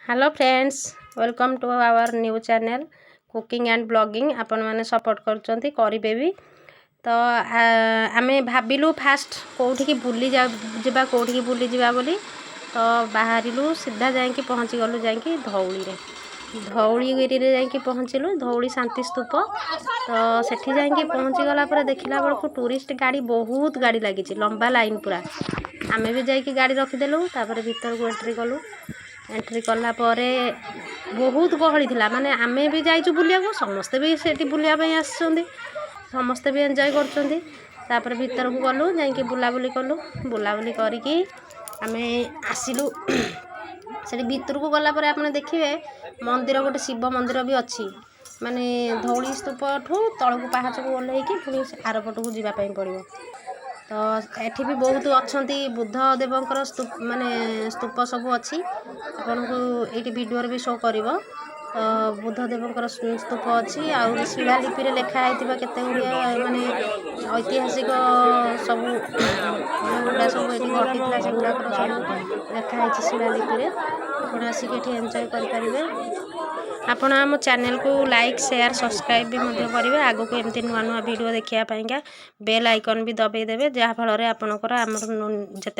Hello friends, welcome to our new channel, Cooking and Blogging। ଆପଣମାନେ support କରୁଛନ୍ତି, କରିବେ ବି। ତ ଆମେ ଭାବିଲୁ ଫାଷ୍ଟ କେଉଁଠିକି ବୁଲି ଯିବା, କେଉଁଠିକି ବୁଲିଯିବା ବୋଲି। ତ ବାହାରିଲୁ, ସିଧା ଯାଇକି ପହଞ୍ଚିଗଲୁ ଯାଇକି ଧଉଳିରେ। ଧଉଳିଗିରିରେ ଯାଇକି ପହଞ୍ଚିଲୁ, ଧଉଳି ଶାନ୍ତି ସ୍ତୂପ। ତ ସେଠି ଯାଇକି ପହଞ୍ଚିଗଲା ପରେ ଦେଖିଲା ବେଳକୁ ଟୁରିଷ୍ଟ ଗାଡ଼ି, ବହୁତ ଗାଡ଼ି ଲାଗିଛି, ଲମ୍ବା ଲାଇନ୍ ପୁରା। ଆମେ ବି ଯାଇକି ଗାଡ଼ି ରଖିଦେଲୁ। ତାପରେ ଭିତରକୁ ଏଣ୍ଟ୍ରି କଲୁ। ଏଣ୍ଟ୍ରି କଲା ପରେ ବହୁତ ଗହଳି ଥିଲା। ମାନେ ଆମେ ବି ଯାଇଛୁ ବୁଲିବାକୁ, ସମସ୍ତେ ବି ସେଠି ବୁଲିବା ପାଇଁ ଆସିଛନ୍ତି, ସମସ୍ତେ ବି ଏନ୍ଜୟ କରୁଛନ୍ତି। ତାପରେ ଭିତରକୁ ଗଲୁ, ଯାଇକି ବୁଲାବୁଲି କଲୁ। ବୁଲାବୁଲି କରିକି ଆମେ ଆସିଲୁ। ସେଠି ଭିତରକୁ ଗଲା ପରେ ଆପଣ ଦେଖିବେ ମନ୍ଦିର, ଗୋଟେ ଶିବ ମନ୍ଦିର ବି ଅଛି। ମାନେ ଧଉଳି ସ୍ତୂପଠୁ ତଳକୁ ପାହାଚକୁ ଓହ୍ଲେଇକି ପୁଣି ଆରପଟକୁ ଯିବା ପାଇଁ ପଡ଼ିବ। ତ ଏଠି ବି ବହୁତ ଅଛନ୍ତି, ବୁଦ୍ଧ ଦେବଙ୍କର ମାନେ ସ୍ତୂପ ସବୁ ଅଛି। ଆପଣଙ୍କୁ ଏଇଠି ଭିଡ଼ିଓରେ ବି ଶୋ କରିବ। ତ ବୁଦ୍ଧ ଦେବଙ୍କର ସ୍ତୂପ ଅଛି ଆଉ ଶିଳାଲିପିରେ ଲେଖା ହେଇଥିବା କେତେ ଗୁଡ଼ିଏ ମାନେ ଐତିହାସିକ ସବୁ, ଯେଉଁଗୁଡ଼ା ସବୁ ଏଠି ଘଟିଥିଲା, ସେଗୁଡ଼ାକର ସବୁ ଲେଖା ହେଇଛି ଶିଳାଲିପିରେ। ଆପଣ ଆସିକି ଏଠି ଏନ୍ଜୟ କରିପାରିବେ। ଆପଣ ଆମ ଚ୍ୟାନେଲକୁ ଲାଇକ୍, ସେୟାର, ସବସ୍କ୍ରାଇବ୍ ବି ମଧ୍ୟ କରିବେ। ଆଗକୁ ଏମିତି ନୂଆ ନୂଆ ଭିଡ଼ିଓ ଦେଖିବା ପାଇଁକା ବେଲ୍ ଆଇକନ୍ ବି ଦବେଇ ଦେବେ, ଯାହାଫଳରେ ଆପଣଙ୍କର ଆମର ଯେତେ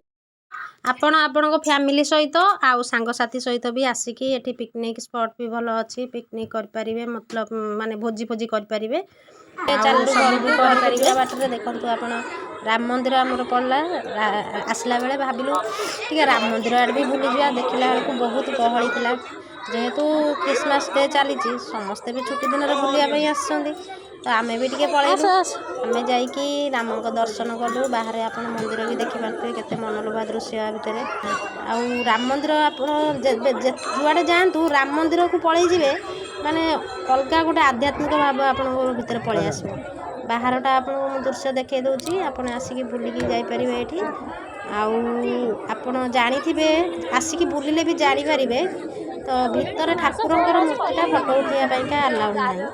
ଆପଣ ଆପଣଙ୍କ ଫ୍ୟାମିଲି ସହିତ ଆଉ ସାଙ୍ଗସାଥି ସହିତ ବି ଆସିକି ଏଠି ପିକନିକ୍ ସ୍ପଟ୍ ବି ଭଲ ଅଛି, ପିକନିକ୍ କରିପାରିବେ, ମତଲବ ମାନେ ଭୋଜି ଫୋଜି କରିପାରିବେ ଆଉ ସବୁ ବି କରିପାରିବେ। ବାଟରେ ଦେଖନ୍ତୁ ଆପଣ, ରାମ ମନ୍ଦିର ଆମର ପଡ଼ିଲା। ଆସିଲା ବେଳେ ଭାବିଲୁ ଟିକେ ରାମ ମନ୍ଦିର ଆଡ଼େ ବି ବୁଲିଯିବା। ଦେଖିଲା ବେଳକୁ ବହୁତ ଗହଳି ଥିଲା। ଯେହେତୁ ଖ୍ରୀଷ୍ଟମାସ ଡେ ଚାଲିଛି, ସମସ୍ତେ ବି ଛୁଟି ଦିନରେ ବୁଲିବା ପାଇଁ ଆସିଛନ୍ତି, ତ ଆମେ ବି ଟିକେ ପଳେଇଲୁ। ଆମେ ଯାଇକି ରାମଙ୍କ ଦର୍ଶନ କଲୁ। ବାହାରେ ଆପଣ ମନ୍ଦିର ବି ଦେଖିପାରୁଥିବେ, କେତେ ମନଲୋଭା ଦୃଶ୍ୟ ଆ ଭିତରେ। ଆଉ ରାମ ମନ୍ଦିର ଆପଣ ଯୁଆଡ଼େ ଯାଆନ୍ତୁ, ରାମ ମନ୍ଦିରକୁ ପଳେଇ ଯିବେ, ମାନେ ଅଲଗା ଗୋଟେ ଆଧ୍ୟାତ୍ମିକ ଭାବ ଆପଣଙ୍କ ଭିତରେ ପଳେଇ ଆସିବ। ବାହାରଟା ଆପଣଙ୍କୁ ମୁଁ ଦୃଶ୍ୟ ଦେଖାଇ ଦେଉଛି। ଆପଣ ଆସିକି ବୁଲିକି ଯାଇପାରିବେ ଏଇଠି। ଆଉ ଆପଣ ଜାଣିଥିବେ, ଆସିକି ବୁଲିଲେ ବି ଜାଣିପାରିବେ। ତ ଭିତରେ ଠାକୁରଙ୍କର ମୂର୍ତ୍ତିଟା ଫଟୋ ଉଠାଇବା ପାଇଁକା ଆଲାଉ ନାହିଁ।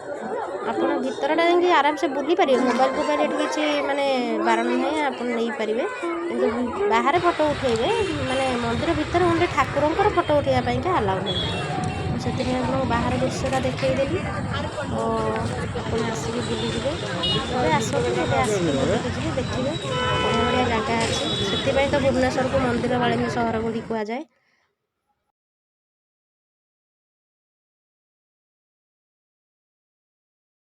ଆପଣ ଭିତରଟା ଯାଇକି ଆରାମସେ ବୁଲି ପାରିବେ। ମୋବାଇଲ ଫୋବାଇଲ ଏଠି କିଛି ମାନେ ବାରଣ ନାହିଁ, ଆପଣ ନେଇପାରିବେ। କିନ୍ତୁ ବାହାରେ ଫଟୋ ଉଠାଇବେ, ମାନେ ମନ୍ଦିର ଭିତରେ ଓନ୍ଲି ଠାକୁରଙ୍କର ଫଟୋ ଉଠାଇବା ପାଇଁକା ଆଲାଉ ନାହିଁ। ମୁଁ ସେଥିପାଇଁ ଆପଣଙ୍କୁ ବାହାର ଦୃଶ୍ୟଟା ଦେଖେଇଦେଲି। ତ ଆପଣ ଆସିକି ବୁଲିଯିବେ। କେବେ ଆସନ୍ତୁ, କେବେ ଆସିକି ବୁଲିକି ଯିବେ, ଦେଖିବେ ବଢ଼ିଆ ବଢ଼ିଆ ଜାଗା ଅଛି। ସେଥିପାଇଁ ତ ଭୁବନେଶ୍ୱରକୁ ମନ୍ଦିର ମାଳିନୀ ସହର ବୋଲି କୁହାଯାଏ।